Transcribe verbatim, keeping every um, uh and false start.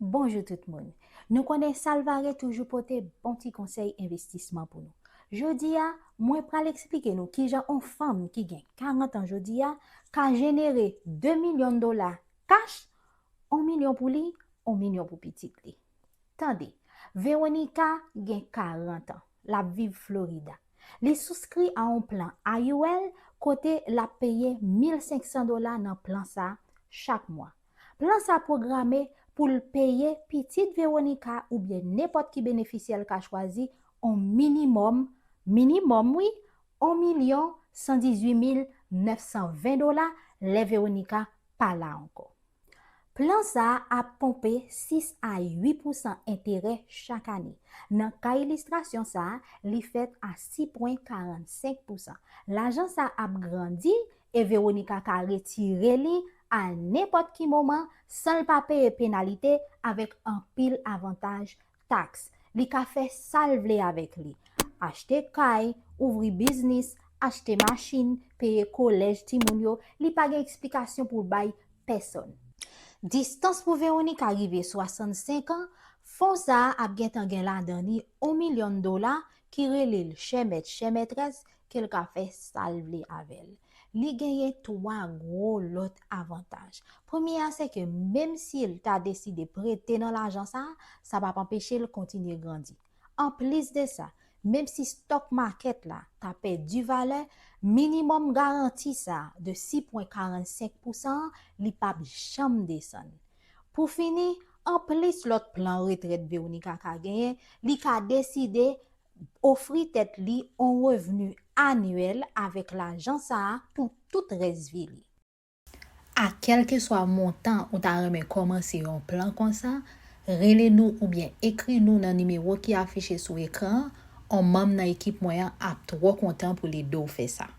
Bonjou tout moun. Nou konnen Salvare toujou pote bon ti konsèy envestisman pou nou. Jodi a, mwen pral eksplike nou kijan on fanm ki gen karant an jodi a ka jenere de milyon dola kach, on milyon pou li, on milyon pou pitit li. Tande, Veronica gen karant an, l ap viv Florida. Li souskri a on plan I U L kote l ap peye mil senk san dola nan plan sa a chak mwa. Plan sa a pwograme pou l peye pitit Veronica oubyen nenpòt ki benefisyè l ka chwazi on minimòm, minimòm wi, on milyon san dizuit mil nèf san ven dola lè Veronica pa la ankò. Plan sa a ap ponpe sis a uit pousan enterè chak ane. Nan ka ilistrasyon sa a, li fèt a sis pwen karannsenk pousan. Lajan sa a ap grandi e Veronica ka retire li a nenpòt ki moman san l pa peye penalite avèk anpil avantaj taks. Li ka fè sa l vle avèk li. Achte kay, ouvri biznis, achte machin, peye kolèj timoun yo, li pa gen eksplikasyon pou l bay pèsonn. Distans pou Veronica rive swasannsenk an, fon sa a ap gentan gen ladan li on milyon dola ki rele l chè mèt chè mètrès ke l ka fè sa l vle avè l. Li genyen twa gwo lòt avantaj. Premye a se ke menm si l ta deside prete nan lajan sa a, sa p ap anpeche l kontinye grandi. Anplis de sa, menm si stock market la ta pèdi valè, minimòm garanti sa a de sis pwen karannsenk pousan an, li p ap janm desann. Pou fini, anplis lòt plan retrèt Veronica ka genyen, li ka deside ofri tèt li on revni anyèl avèk lajan sa a pou tout rès vi li. A kèlkeswa montan ou ta renmen kòmanse yon plan konsa, rele nou oubyen ekri nou nan nimewo ki afiche sou ekran an. On manm nan ekip mwen an ap twò kontan pou l ede w fè sa.